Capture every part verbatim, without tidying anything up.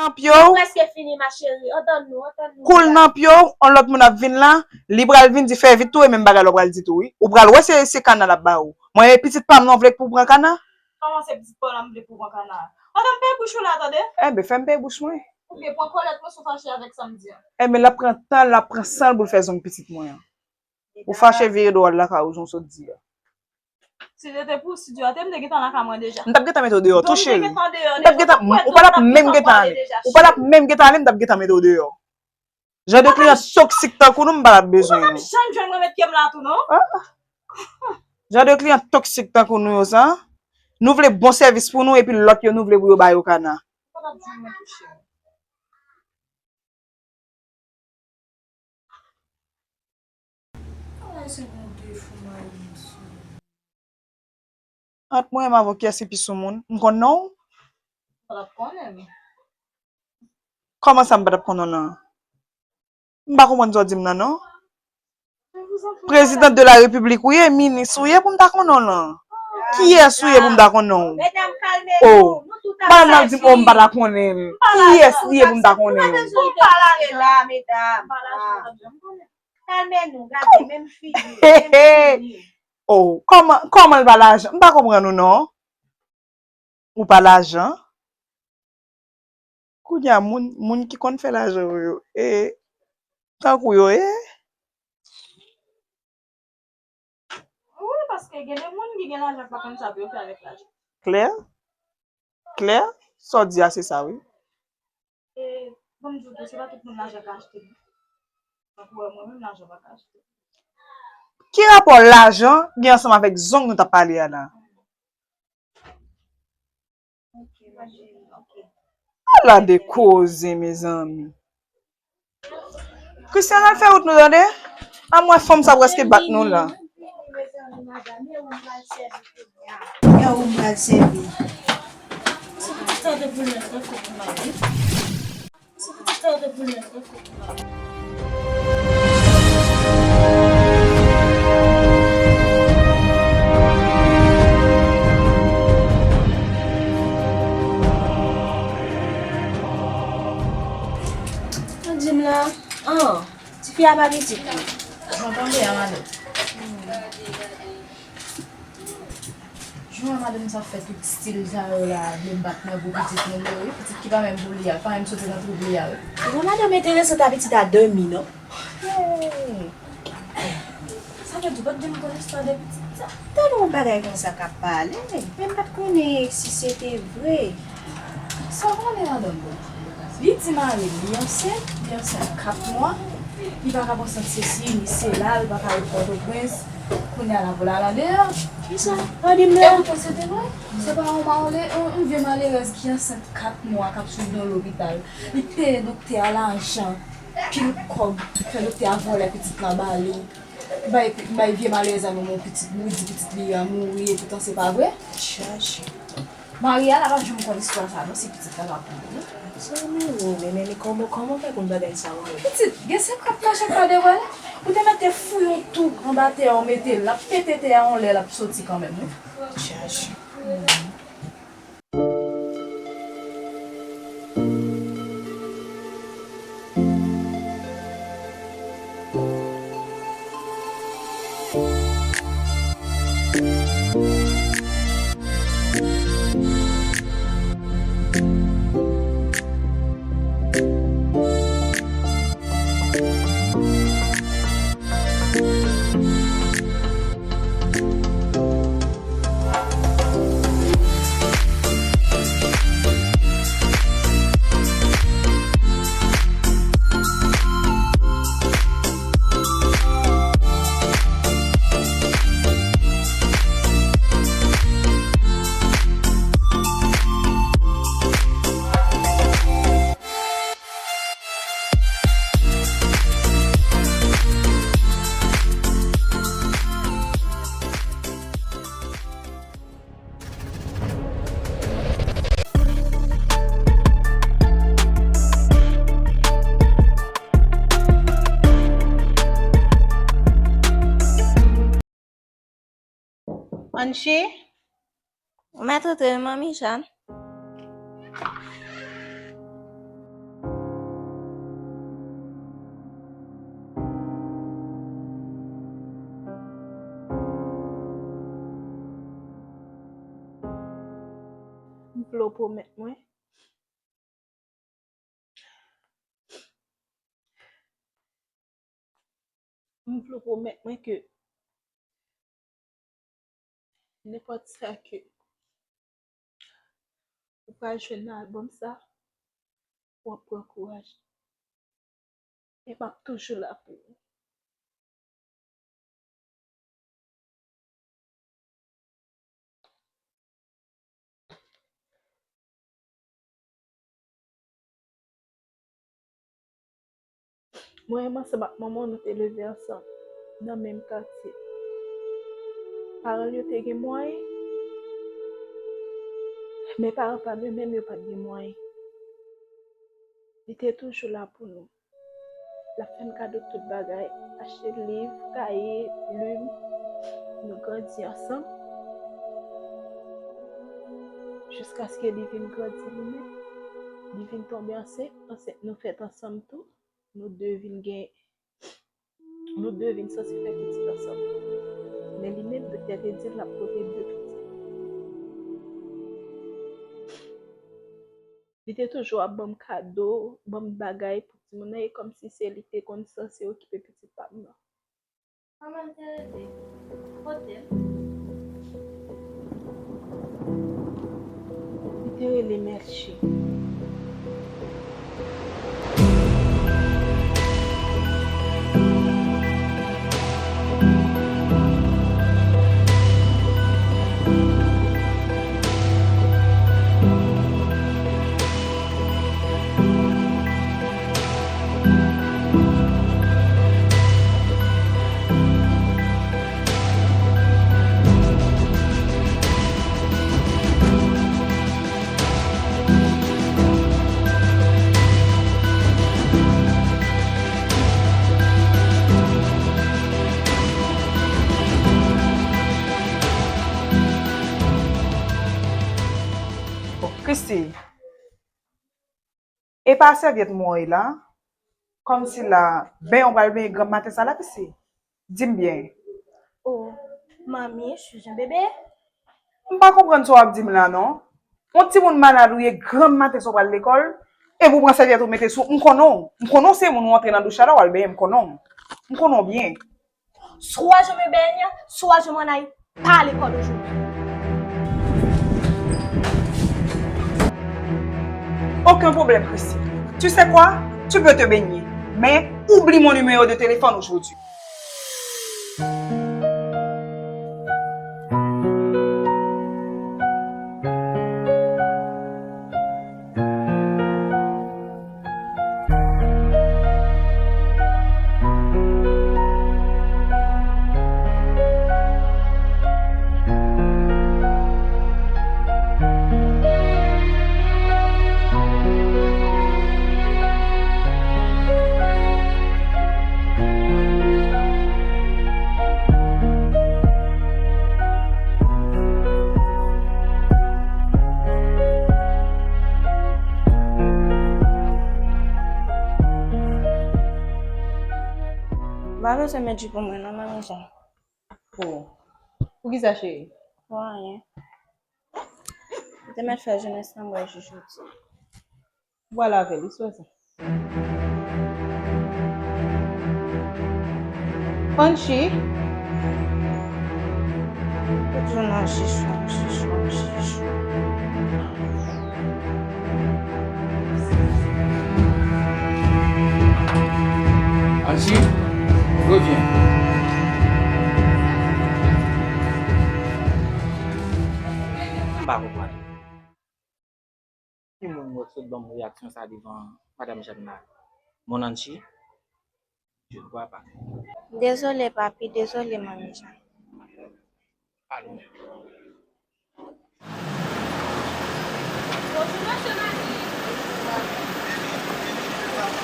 Nan pye w. Prèske fini, ma chérie. Antann nou, antann nou. Kou l nan pye w, yon lòt moun ap vin la, li pral vin di fè vit tou, e menm bagay la w pral di tou, wi. Ou pral wè se, se kana l ap ba ou. Mwen, e pitit pa m nan w vle pou pran kana? Kòman se pitit pa w la m vle pou pran kana? Antann, peye bouch ou la, tande? Enben, fè m peye bouch mwen. Oubyen pran kòlèt mwen si w fache avèk sa m di a. Enben, l ap pran tan, l ap pran san l pou l fè zong pitit mwen an. Ou fache vire dwòl lakay ou, jan w sot di a. Si se te pou, si Dye te, m te gentan lakay mwen deja. M t ap gentan mete w deyò tou, cheri. M t ap gentan, ou pa t ap menm gentan ale. Ou pa t ap menm gentan ale, m t ap gentan mete w deyò. Jan de kliyan toksik tankou nou, m pa t ap bezwen nou. Ou pa t ap janm jwenn mwen met pye m la tou, non. Ah. Jan de kliyan toksik tankou nou yo sa, nou vle bon sèvis pou nou, epi lòt yo, nou vle pou yo ba yo kana. Ou pa t ap jwenn mwen tou, cheri. Ant mwen menm avè w, kiyès ki pi soumoun? M konn non w? Ou pa t ap konnen m. Kòman sa m pa t ap konnen w lan? M pa konprann sa w di m nan non. Prezidan de la repiblik ou ye, minis ou ye pou m ta konnen w lan. Kiyès ou ye pou m ta konnen w? Medam, kalme nou. Oh. Nou tout ap saji. Madanm nan di m, oh, m pa ta konnen l. Kiyès li ye pou m ta konnen l? Nou pa la, medam. Kalme nou, gade, menm figi, menm figi. Oh, kòman, kòman l pa lajan? M pa konprann ou non. Ou pa lajan? Kounye a, moun, moun ki konn fè lajan yo, yo, e, tankou yo, e? Wi, paske gen de moun ki gen lajan k pa konn sa pou yo fè avèk lajan. Klè? Klè? Sa w di a, se sa, wi. E, ban m di w tou, se pa tout moun lajan ka achte, non. Tankou wè mwen menm, lajan pa ka achte. Ki rapò lajan gen ansanm avèk zong nou t ap pale a la? Ala de koze, mezanmi. Christian, al fè wout nou, tande. Anmwey, fanm sa prèske bat nou la. Yo, ou pral sèvi. Ou di m la, an, tifi a pa pitit li. Jan w tande a, madanm. Jan madanm sa fè tout stil sa yo la, vle bat nan pou pitit moun yo, wi. Pitit ki pa menm pou li a, pa menm soti nan twoup li a, wi. Jan madanm enteresant a pitit a dòmi, non? Hey! Sa vle di, w pa t janm konn istwa de pitit sa? Tande yon bagay konsa k ap pale, men m pa t konnen si se te vre. Sa w konnen ladan l, bon? Li di mari l, li ansent, li ansent kat mwa, li pa ka pran sant sesi, ni sela, li pa ka ret Pòtoprens. Kounye a l ap pral andeyò. Kisa? Pa di m la. E ou panse se vre? Se pa yon male-, yon, yon vye malerèz ki ansent kat mwa k ap swiv nan lopital. Li peye doktè a lajan, pil kòb, fè doktè a vòlè pitit la ba li. Bay, bay vye malerèz la menm yon pitit, li di pitit li a mouri, epoutan se pa vre. Chache. Mari a la pa janm konn istwa sa non, si pitit la pa pou li. Sa men ou, men, men, men kòman, kòman fè konn bagay sa ou menm? Pitit, gen senkant kachèt pa devwale. Ou te mèt te fouye yon twou anba tè a, ou mete l, l ap pete tè a anlè, l ap soti kanmenm, wi. Chache. Anchi? Ou mèt antre wi, Manmi Jàn. vle w pwomèt mwen, m vle w pwomèt mwen ke nenpòt sa ke ou pral jwenn nan albòm sa, w ap pran kouraj. E m ap toujou la pou ou. Mwen menm ansanm ak manman w, nou te leve ansanm nan menm katye. Paran l yo te gen mwayen, men paran pa m yo menm, yo pa t gen mwayen. Li te toujou la pou nou. L ap fè n kado tout bagay, achte liv, kaye, plim. Nou grandi ansanm. Jiskaske li vin grandi li menm. Li vin tonbe ansent, ansent nou fèt ansanm tou. Nou de vin gen, nou de vin sanse fè pitit ansanm. Men li menm, doktè te di l l ap pote de pitit. Li te toujou ap ban m kado, ban m bagay pou timoun nan, e kòmsi se li te konn sanse okipe pitit pa m nan. Manman l te rele. Kote l? Li te rele Melchie. Bon, Christy, e pa sèvyèt mwen la, kòmsi la, benyen w pral benyen granm maten sa la, Christy? Di m byen. Oh, manmi, je suis un bébé. M pa konprann sa w ap di m la, non. Yon timoun malad ou ye, granm maten sa w pral lekòl, epi w pran sèvyèt ou mete sou, m konnen w. M konnen w se moun ou antre nan douch la, w al benyen, m konnen w. M konnen w byen. Swa je me baigne, soit je m'en aille pas à l'école aujourd'hui. Aucun problème, Christy. Tu sais quoi? Tu peux te baigner, mais oublie mon numéro de téléphone aujourd'hui. M pa bezwen met ji pou mwen non, Manmi Jan. Pou, poukisa, cheri? Pou anyen. Ou te mèt fè jenès lan bwè ji jodi. Ou pral avè l, wi, sou sa. Anchi. Tout jou nan ji chwa, ji chwa, ji chwa. Anchi, revyen. M pa konprann. Ki moun mwen sot ban m reyaksyon sa devan Madanm Jeanne la? Mon Anchi? Je ne vois pas. Dezole, papi, dezole, Manmi Jeanne. Pardon. Bonjou, mesye Mani. Bonjou, Mani.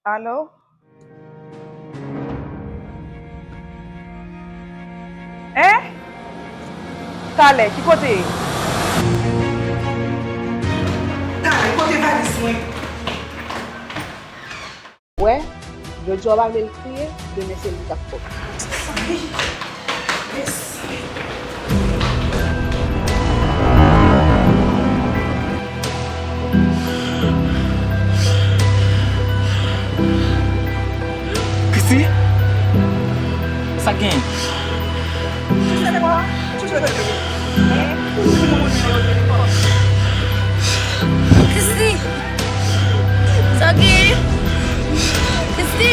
Alo? Hein? Talè, ki kote? Talè, kote valiz mwen? Wè, jodi a w pa vle l kriye, demen se li k ap fè w. Christy? Sa k genyen? Christy! Sa gen? Christy!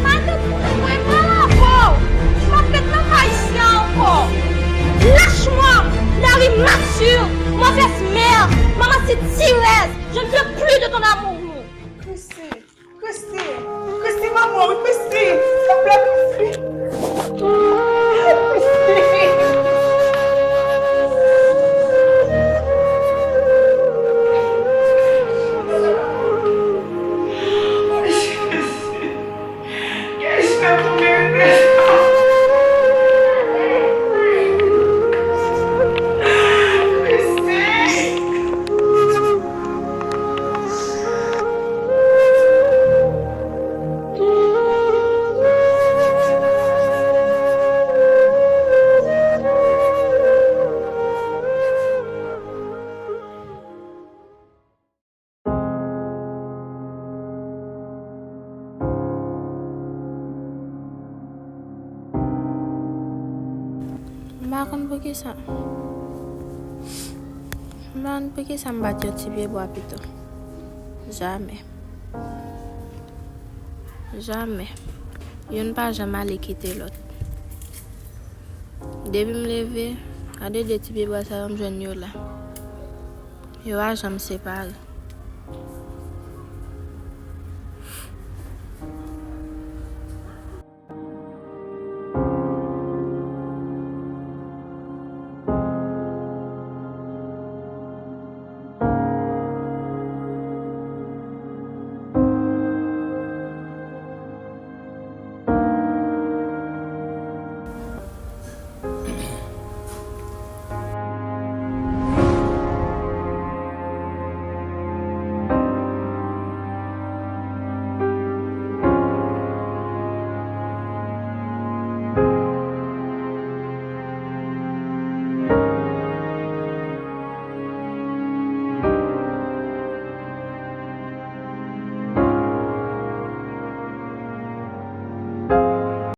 Madanm, mwen pral avè w. M ap met nan kay sila ankò. Lâche-moi, Larry Mathieu, mauvaise mère, maman c'est tirez, je ne veux plus de ton amour. Christy, Christy, Christy, manman, wi, Christy, silvouplè, Christy. Christy. Kèch mwen pou merite sa. Christy. M pa konn poukisa. M pa konn poukisa m pa t yon ti pye bwa pito. Jamè. Jamè. Youn pa janm ale kite lòt. Depi m leve, gade de ti pye bwa sa yo m jwenn yo la. Yo pa janm separe.